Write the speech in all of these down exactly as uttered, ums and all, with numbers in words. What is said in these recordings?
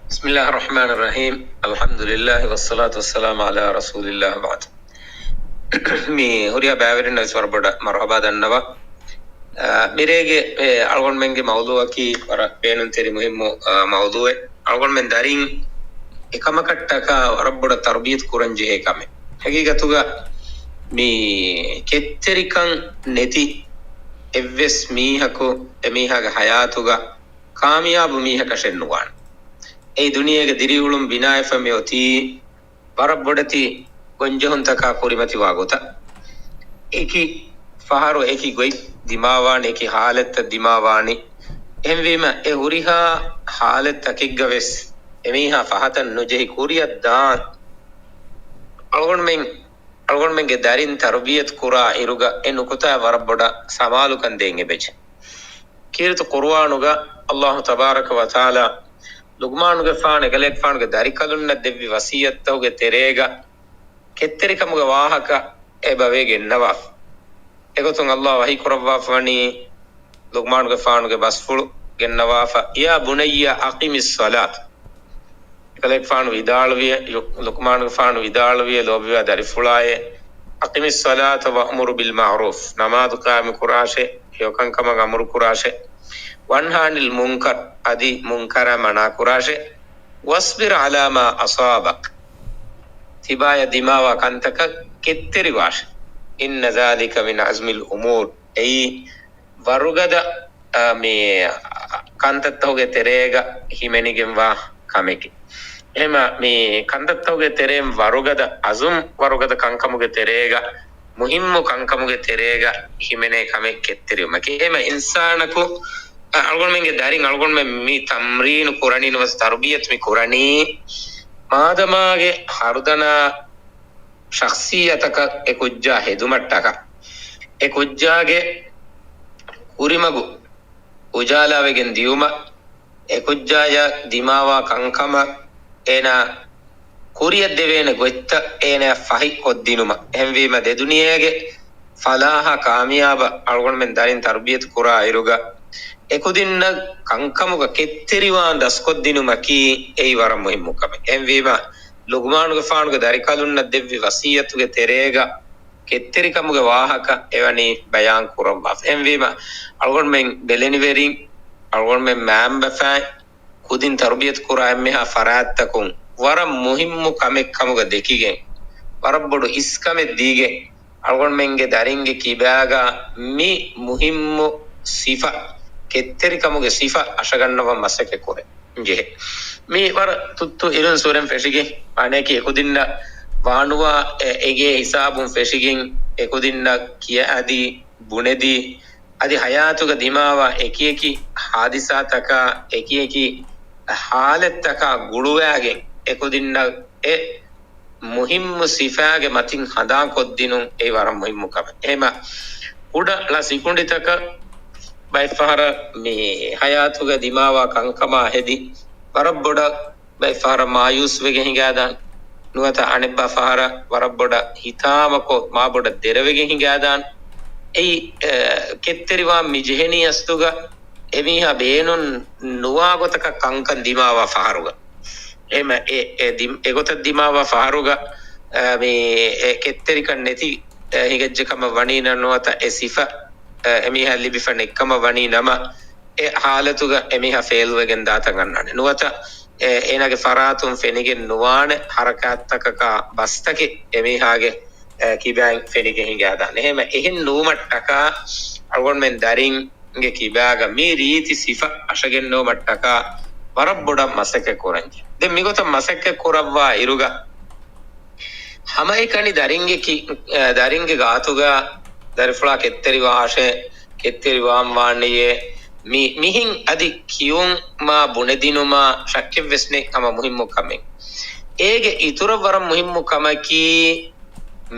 بسم الله الرحمن الرحيم. الحمد لله والصلاة والسلام على رسول الله وبعد. މި ހުރިހާ ބައިވެރިންނަށް ވެސް ވަރަށް ބޮޑަށް މަރުޙަބާ ދަންނަވަން. އާ، މިރޭގެ، އެ، އަޅުގަނޑުމެންގެ މައުޟޫޢަކީ ވަރަށް ބޭނުންތެރި މުހިއްމު، އާ، މައުޟޫޢެއް. އަޅުގަނޑުމެން ދަރިން އެކަމަކަށްޓަކާ ވަރަށް ބޮޑަށް ތަރުބިޔަތު ކުރަން ޖެހޭ ކަމެއް. ހަގީގަތުގަ މި ކެތްތެރިކަން ނެތި އެއްވެސް މީހަކު އެމީހާގެ ޙަޔާތުގަ ކާމިޔާބު މީހަކަށެއް ނުވާނެ. އެއީ ދުނިޔޭގެ ދިރިއުޅުން ބިނާވެފަ މި އޮތީ ވަރަށް ބޮޑެތި ގޮންޖެހުންތަކާ ކުރިމަތިވާ ގޮތަށް. އެކި ފަހަރު އެކި ގޮތް ދިމާވާނެ، އެކި ޙާލަތްތައް ދިމާވާނެ. އެހެންވީމަ އެ ހުރިހާ ޙާލަތްތަކެއްގަ ވެސް އެމީހާ ފަހަތަށް ނުޖެހި ކުރިއަށް ދާން އަޅުގަނޑުމެން، އަޅުގަނޑުމެންގެ ދަރިން ތަރުބިޔަތު ކުރާ އިރުގަ އެ ނުކުތާ ވަރަށް ބޮޑަށް ސަމާލުކަން ދޭން އެބަޖެ. ކީރިތި ޤުރުއާނުގަ ﷲ ތަބާރަކަ ވަތަޢާލާ ލުޤްމާނުގެފާނު އެކަލޭގެފާނުގެ ދަރިކަލުންނަށް ދެއްވި ވަޞިއްޔަތްތަކުގެ ތެރޭގަ ކެތްތެރިކަމުގެ ވާހަކަ އެބަ ވެގެންނަވާފަ. އެގޮތުން ﷲ ވަޙީ ކުރައްވާފަ ވަނީ ލުޤްމާނުގެފާނުގެ ބަސްފުޅު ގެންނަވާފަ، يا بني أقم الصلاة. އެކަލޭގެފާނު ވިދާޅުވިއޭ، ލު-، ލުޤްމާނުގެފާނު ވިދާޅުވިއޭ، ލޯބިވާ ދަރިފުޅާއޭ، أقم الصلاة وأمر بالمعروف، ނަމާދު ޤާއިމު ކުރާށޭ، ހެޔޮކަންކަމަށް އަމުރު ކުރާށޭ، وانه عن المنكر، އަދި މުންކަރާ މަނާ ކުރާށޭ، واصبر على ما أصابك، ތިބާޔަށް ދިމާވާ ކަންތަކަށް ކެތްތެރިވާށޭ، إن ذلك من عزم الأمور، އެއީ ވަރުގަދަ، އާ، މި ކަންތައްތަކުގެ ތެރޭގަ ހިމެނިގެންވާ ކަމެކޭ. އެހެމަ މި ކަންތައްތަކުގެ ތެރެއިން ވަރުގަދަ އަޒުމް، ވަރުގަދަ ކަންކަމުގެ ތެރޭގަ، މުހިއްމު ކަންކަމުގެ ތެރޭގަ ހިމެނޭ ކަމެއް ކެތްތެރިވުމަކީ. އެހެމަ އިންސާނަކު، އަ، އަޅުގަނޑުމެންގެ ދަރިން، އަޅުގަނޑުމެން މި ތަމްރީނު ކުރަނީ ނުވަތަ ތަރުބިޔަތު މި ކުރަނީ، މާދަމާގެ ހަރުދަނާ ޝަޚްޞިއްޔަތަކަށް އެ ކުއްޖާ ހެދުމަށްޓަކާ، އެ ކުއްޖާގެ ކުރިމަގު އުޖާލާވެގެން ދިޔުމަށް، އެ ކުއްޖާޔަށް ދިމާވާ ކަންކަމަށް އޭނާ ކުރިއަށް ދެވޭނެ ގޮތްތައް އޭނާ ފަހި ކޮށްދިނުމަށް. އެހެންވީމަ، ދެދުނިޔޭގެ ފަލާހަށް ކާމިޔާބަށް އަޅުގަނޑުމެން ދަރިން ތަރުބިޔަތު ކުރާ އިރުގަ، އެކުދިންނަށް ކަންކަމުގަ ކެތްތެރިވާން ދަސްކޮށްދިނުމަކީ އެއީ ވަރަށް މުހިއްމު ކަމެއް. އެހެންވީމަ، ލުޤްމާނުގެފާނުގެ ދަރިކަލުންނަށް ދެއްވި ވަޞިއްޔަތުގެ ތެރޭގަ ކެތްތެރިކަމުގެ ވާހަކަ އެވަނީ ބަޔާން ކުރައްވާފަ. އެހެންވީމަ، އަޅުގަނޑުމެން ބެލެނިވެރިން، އަޅުގަނޑުމެން މައިންބަފައިން، ކުދިން ތަރުބިޔަތު ކުރާ އެންމެހާ ފަރާތްތަކުން ވަރަށް މުހިއްމު ކަމެއް ކަމުގަ ދެކިގެން، ވަރަށް ބޮޑު އިސްކަމެއް ދީގެން، އަޅުގަނޑުމެންގެ ދަރިންގެ ކިބާގަ މި މުހިއްމު ސިފަ، ކެތްތެރިކަމުގެ ސިފަ އަށަގަންނަވަން މަސައްކަތް ކުރަން ޖެހޭ. މި ވަރަށް ތުއްތު އިރުން ސުރެން ފެށިގެން، އަނެކި އެކުދިންނަށް ވާނުވާ އެ-، އެގޭ ހިސާބުން ފެށިގެން، އެކުދިންނަށް ކިޔައިދީ، ބުނެދީ، އަދި ހަޔާތުގަ ދިމާވާ އެކިއެކި ހާދިސާތަކާ، އެކިއެކި ހާލަތްތަކާ ގުޅުވާގެން އެކުދިންނަށް އެ މުހިއްމު ސިފާގެ މަތިން ހަނދާން ކޮށްދިނުން އެއީ ވަރަށް މުހިއްމު ކަމެއް. އެހެމަ ކުޑަ ޅަ ސިކުނޑިތަކަށް ބައެއްފަހަރަށް މި ހަޔާތުގަ ދިމާވާ ކަންކަމާ ހެދި ވަރަށް ބޮޑަށް ބައެއްފަހަރަށް މާޔޫސްވެގެން ހިނގާދާން. ނުވަތަ އަނެއްބައި ފަހަރަށް ވަރަށް ބޮޑަށް ހިތާމަކޮށް މާ ބޮޑަށް ދެރަވެގެން ހިނގާދާން. އެއީ، އެ، ކެތްތެރިވާން މި ޖެހެނީ އަސްލުގަ އެމީހާ ބޭނުން ނުވާ ގޮތަކަށް ކަންކަން ދިމާވާ ފަހަރުގަ. އެހެމަ އެ، އެ ދި-، އެގޮތަށް ދިމާވާ ފަހަރުގަ، އަ، މި އެ ކެތްތެރިކަން ނެތި، އަ، ހިނގައްޖެ ކަމަށް ވަނީ ނަ-، ނުވަތަ އެ ސިފަ، އަ، އެމީހާ ލިބިފަ ނެތްކަމަށް ވަނީ ނަމަ، އެ ހާލަތުގަ އެމީހާ ފެއިލްވެގެން ދާތަން އަންނާނެ. ނުވަތަ އެ، އޭނާގެ ފަރާތުން ފެނިގެން ނުވާނެ ހަރަކާތްތަކަކާ ބަސްތަކެއް އެމީހާގެ، އަ، ކިބައިން ފެނިގެން ހިނގާދާނެ. އެހެމަ އެހެން ނުވުމަށްޓަކާ އަޅުގަނޑުމެން ދަރިން ގެ ކިބާގަ މި ރީތި ސިފަ އަށަގެންނެވުމަށްޓަކާ ވަރަށް ބޮޑަށް މަސައްކަތް ކުރަންޖެ. ދެން މިގޮތަށް މަސައްކަތް ކުރައްވާ އިރުގަ ހަމައެކަނި ދަރިންގެ ކި-، އަ، ދަރިންގެ ގާތުގަ ދަރިފުޅާ ކެތްތެރިވާށޭ، ކެތްތެރިވާން ވާނެޔޭ، މި-، މިހިން އަދި ކިޔުން މާ ބުނެދިނުމާ ޝައްކެއްވެސް ނެތް ހަމަ މުހިއްމު ކަމެއް. އޭގެ އިތުރަށް ވަރަށް މުހިއްމު ކަމަކީ،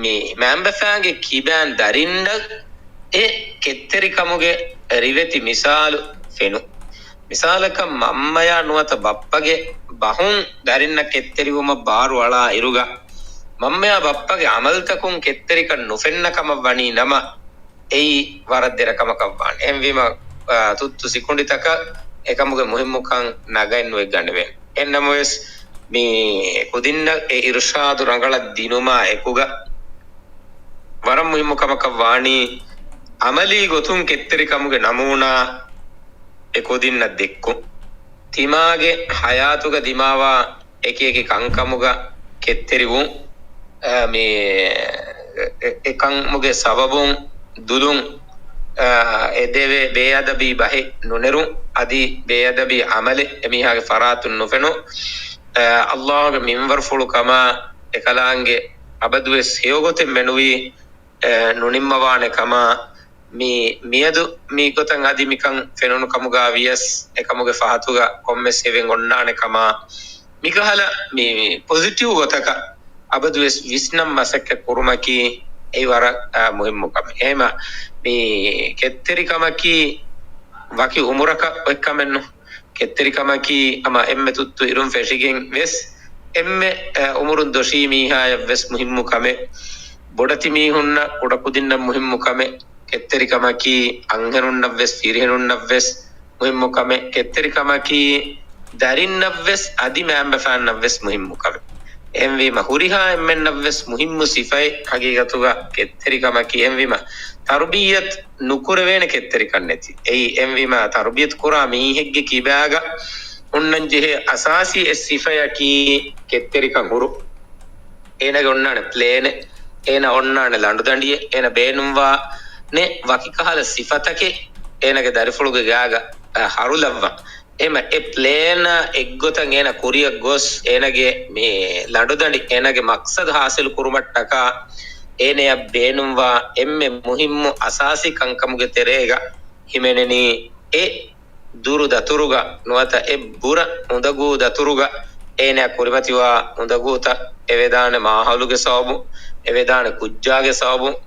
މި މައިންބަފައިންގެ ކިބައިން ދަރިންނަށް އެ ކެތްތެރިކަމުގެ ރިވެތި މިސާލު ފެނުން. މިސާލަކަށް މަންމަޔާ ނުވަތަ ބައްޕަގެ ބަހުން ދަރިންނަށް ކެތްތެރިވުމަށް ބާރުއަޅާ އިރުގަ، މަންމަޔާ ބައްޕަގެ އަމަލުތަކުން ކެތްތެރިކަން ނުފެންނަ ކަމަށް ވަނީ ނަމަ، އެއީ ވަރަށް ދެރަ ކަމަކަށް ވާނެ. އެހެންވީމަ، އާ، ތުއްތު ސިކުނޑިތަކަށް އެކަމުގެ މުހިއްމުކަން ނަގައެއް ނުވެގަނެވޭނެ. އެހެންނަމަވެސް، މި ކުދިންނަށް އެ އިރުޝާދު ރަނގަޅަށް ދިނުމާ އެކުގަ، ވަރަށް މުހިއްމު ކަމަކަށް ވާނީ، އަމަލީ ގޮތުން ކެތްތެރިކަމުގެ ނަމޫނާ އެ ކުދިންނަށް ދެއްކުން. ތިމާގެ ހަޔާތުގަ ދިމާވާ އެކި އެކި ކަންކަމުގަ ކެތްތެރިވުން، އަ، މި، އެ، އެ، އެކަމުގެ ސަބަބުން ދުލުން، އަ، އެދެވޭ ބޭއަދަބީ ބަހެއް ނުނެރުން، އަދި ބޭއަދަބީ އަމަލެއް އެމީހާގެ ފަރާތުން ނުފެނުން، އަ، ﷲ ގެ މިންވަރުފުޅު ކަމާ، އެކަލާނގެ އަބަދުވެސް ހެޔޮގޮތެއް މެނުވީ، އެ، ނުނިންމަވާނެ ކަމާ، މި މިއަދު މި ގޮތަށް އަދި މިކަން ފެނުނު ކަމުގަ ވިޔަސް، އެކަމުގެ ފަހަތުގަ ކޮންމެސް ހެވެން އޮންނާނެ ކަމާ، މިކަހަލަ މި ޕޮޒިޓިވް ގޮތަކަށް އަބަދުވެސް ވިސްނަން މަސައްކަތް ކުރުމަކީ އެއީ ވަރަށް، އާ، މުހިއްމު ކަމެއް. އެހެމަ މި ކެތްތެރިކަމަކީ ވަކި އުމުރަކަށް އޮތް ކަމެއް ނޫން. ކެތްތެރިކަމަކީ ހަމަ އެންމެ ތުއްތު އިރުން ފެށިގެން ވެސް، އެންމެ، އަ، އުމުރުން ދޮށީ މީހާޔަށް ވެސް މުހިއްމު ކަމެއް. ބޮޑެތި މީހުންނަށް ކުޑަކުދިންނަށް މުހިއްމު ކަމެއް. ކެތްތެރިކަމަކީ އަންހެނުންނަށް ވެސް ފިރިހެނުންނަށް ވެސް މުހިއްމު ކަމެއް. ކެތްތެރިކަމަކީ ދަރިންނަށް ވެސް އަދި މައިންބަފައިންނަށް ވެސް މުހިއްމު ކަމެއް. އެހެންވީމަ ހުރިހާ އެންމެންނަށް ވެސް މުހިއްމު ސިފައެއް ހަގީގަތުގަ ކެތްތެރިކަމަކީ. އެހެންވީމަ ތަރުބިއްޔަތު ނުކުރެވޭނެ ކެތްތެރިކަން ނެތި. އެއީ އެހެންވީމަ ތަރުބިޔަތު ކުރާ މީހެއްގެ ކިބާގަ ހުންނަން ޖެހޭ އަސާސީ އެއް ސިފަޔަކީ ކެތްތެރިކަން ހުރު. އޭނަގެ އޮންނާނެ ޕްލޭނެއް، އޭނަ އޮންނާނެ ލަނޑުދަނޑިއެއް، އޭނަ ބޭނުންވާނެ ވަކި ކަހަލަ ސިފަތަކެއް އޭނަގެ ދަރިފުޅުގެ ގާގަ، އަ، ހަރުލައްވަން. އެހެމަ އެ ޕްލޭނާ އެއްގޮތަށް އޭނަ ކުރިއަށް ގޮސް، އޭނަގެ މި ލަނޑުދަނޑި، އޭނަގެ މަޤްޞަދު ހާސިލު ކުރުމަށްޓަކާ އޭނަޔަށް ބޭނުންވާ އެންމެ މުހިއްމު އަސާސީ ކަންކަމުގެ ތެރޭގަ ހިމެނެނީ އެ ދުރު ދަތުރުގަ ނުވަތަ އެ ބުރަ އުނދަގޫ ދަތުރުގަ އޭނާ ކުރިމަތިވާ އުނދަގޫތައް އެވެދާނެ މާހައުލުގެ ސަބަބުން، އެވެދާނެ ކުއްޖާގެ ސަބަބުން،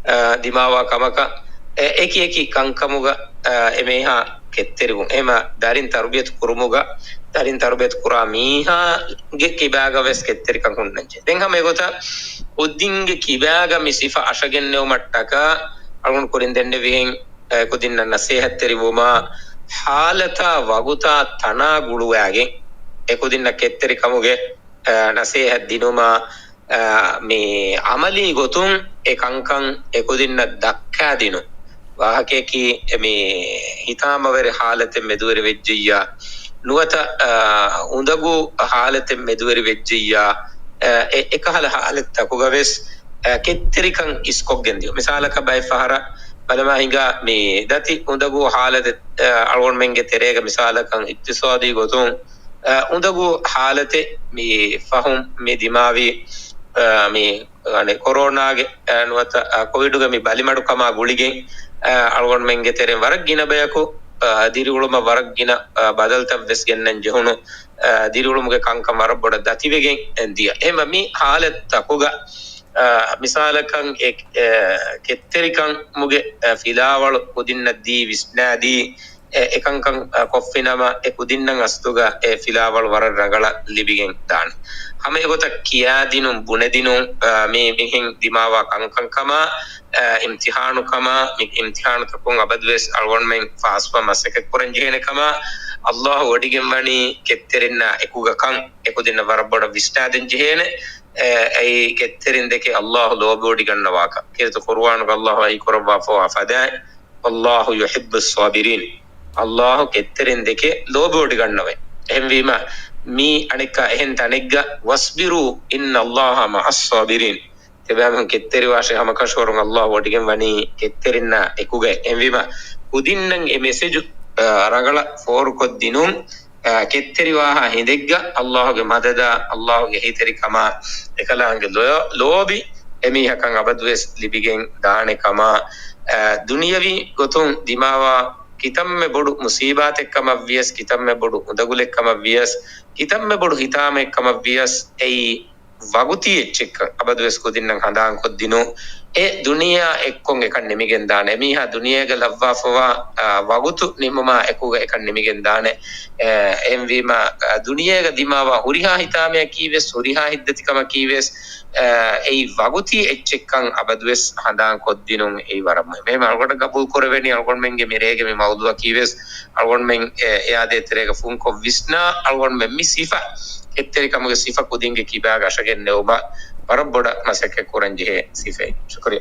އަ، ދިމާވާ ކަމަކަށް، އެ، އެކި އެކި ކަންކަމުގަ، އަ، އެމީހާ ކެތްތެރިވުން. އެހެމަ ދަރިން ތަރުބިޔަތު ކުރުމުގަ، ދަރިން ތަރުބިޔަތު ކުރާ މީހާގެ ކިބާގަ ވެސް ކެތްތެރިކަން ހުންނަންޖެ. ދެން ހަމަ އެގޮތަށް ކުދިންގެ ކިބާގަ މި ސިފަ އަށަގެންނެވުމަށްޓަކާ އަޅުގަނޑު ކުރިން ދެންނެވިހެން އެކުދިންނަށް ނަސޭހަތްތެރިވުމާ، ހާލަތާ ވަގުތާ ތަނާ ގުޅުވާގެން އެކުދިންނަށް ކެތްތެރިކަމުގެ، އަ، ނަސޭހަތް ދިނުމާ، އަ، މި އަމަލީ ގޮތުން އެ ކަންކަން އެކުދިންނަށް ދައްކާދިނުން ވާހަކަޔަކީ އެ މި ހިތާމަވެރި ހާލަތެއް މެދުވެރި ވެއްޖެއްޔާ، ނުވަތަ، އަ، އުނދަގޫ ހާލަތެއް މެދުވެރި ވެއްޖެއްޔާ، އެ، އެ، އެކަހަލަ ހާލަތްތަކުގަ ވެސް، އަ، ކެތްތެރިކަން އިސްކޮށްގެން ދިޔުން. މިސާލަކަށް ބައެއް ފަހަރަށް ބަލަމާ ހިނގާ މި ދަތި އުނދަގޫ ހާލަތެއް، އަ، އަޅުގަނޑުމެންގެ ތެރޭގަ މިސާލަކަށް އިޤްތިޞާދީ ގޮތުން، އަ، އުނދަގޫ ހާލަތެއް މި ފަހުން މި ދިމާވީ، އަ، މި، އަނެ، ކޮރޯނާގެ، އަ، ނުވަތަ، އަ، ކޮވިޑުގެ މި ބަލިމަޑުކަމާ ގުޅިގެން، އަ، އަޅުގަނޑުމެންގެ ތެރެއިން ވަރަށް ގިނަ ބަޔަކު، އަ، ދިރިއުޅުމަށް ވަރަށް ގިނަ، އަ، ބަދަލުތައް ވެސް ގެންނަން ޖެހުނު، އަ، ދިރިއުޅުމުގެ ކަންކަން ވަރަށް ބޮޑަށް ދަތިވެގެން ދިޔަ. އެހެމަ މި ހާލަތްތަކުގަ، އަ، މިސާލަކަށް އެ، އެ، ކެތްތެރިކަމުގެ، އަ، ފިލާވަޅު ކުދިންނަށް ދީ ވިސްނާދީ، އެ، އެކަންކަން، އަ، ކޮށްފިނަމަ އެ ކުދިންނަށް އަސްލުގަ އެ ފިލާވަޅު ވަރަށް ރަނގަޅަށް ލިބިގެން ދާނެ. ހަމަ އެގޮތަށް ކިޔާދިނުން، ބުނެދިނުން، އަ، މި މިހެން ދިމާވާ ކަންކަންކަމާ، އަ، އިމްތިހާނުކަމާ، މި އިމްތިހާނުތަކުން އަބަދުވެސް އަޅުގަނޑުމެން ފާސްވާ މަސައްކަތް ކުރަން ޖެހޭނެ ކަމާ، ﷲ ވޮޑިގެން ވަނީ ކެތްތެރިންނާ އެކުގަ ކަން އެކުދިންނަށް ވަރަށް ބޮޑަށް ވިސްނާދޭން ޖެހޭނެ. އެ، އެއީ ކެތްތެރިން ދެކެ ﷲ ލޯބިވޮޑިގަންނަވާކަން. ކީރިތި ޤުރުއާނުގަ ﷲ ވަޙީ ކުރައްވާފައިވާ ފަދައިން، "والله يحب الصابرين." ﷲ ކެތްތެރިން ދެކެ ލޯބިވޮޑިގަންނަވައި. އެހެންވީމަ، މީ އަނެއްކާ އެހެން ތަނެއްގަ، "واصبروا إن الله مع الصابرين." ތިބާމެން ކެތްތެރިވާށޭ، ހަމަކަށަވަރުން ﷲ ވޮޑިގެން ވަނީ ކެތްތެރިންނާ އެކުގައި. އެހެންވީމަ، ކުދިންނަށް އެ މެސެޖު، އަ، ރަނގަޅަށް ފޯރުކޮށްދިނުން، އަ، ކެތްތެރިވާހާ ހިނދެއްގަ ﷲ ގެ މަދަދާ، ﷲ ގެ އެހީތެރިކަމާ، އެކަލާނގެ ލޯ-، ލޯބި އެމީހަކަށް އަބަދުވެސް ލިބިގެން ދާނެ ކަމާ، އަ، ދުނިޔަވީ ގޮތުން ދިމާވާ ކިތަންމެ ބޮޑު މުސީބާތެއްކަމަށްވިޔަސް، ކިތަންމެ ބޮޑު އުނދަގުލެއްކަމަށްވިޔަސް، ކިތަންމެ ބޮޑު ހިތާމައެއްކަމަށްވިޔަސް، އެއީ ވަގުތީ އެއްޗެއްކަން އަބަދުވެސް ކުދިންނަށް ހަނދާންކޮށްދިނުން، އެ ދުނިޔެއާ އެއްކޮށް އެކަން ނިމިގެން ދާނެ. އެމީހާ ދުނިޔޭގަ ލައްވާފަވާ، އާ، ވަގުތު ނިމުމާ އެކުގަ އެކަން ނިމިގެން ދާނެ. އެ، އެހެންވީމަ، އާ، ދުނިޔޭގަ ދިމާވާ ހުރިހާ ހިތާމަޔަކީވެސް، ހުރިހާ ހިތްދަތިކަމަކީވެސް، އާ، އެއީ ވަގުތީ އެއްޗެއްކަން އަބަދުވެސް ހަނދާން ކޮށްދިނުން އެއީ ވަރަށް މުހިއްމު. އެހެން އަޅުގަނޑަށް ގަބޫލު ކުރެވޭނީ އަޅުގަނޑުމެންގެ މިރޭގެ މި މައުޟޫއަކީވެސް އަޅުގަނޑުމެން އެ، އެއާދޭތެރޭގަ ފުންކޮށް ވިސްނާ އަޅުގަނޑުމެން މި ސިފަ، ކެތްތެރިކަމުގެ ސިފަ ކުދިންގެ ކިބާގަ އަށަގެން ނެއުމަށް ވަރަށް ބޮޑަށް މަސައްކަތް ކުރަން ޖެހޭ ސިފައެއް. ޝުކުރިއްޔާ.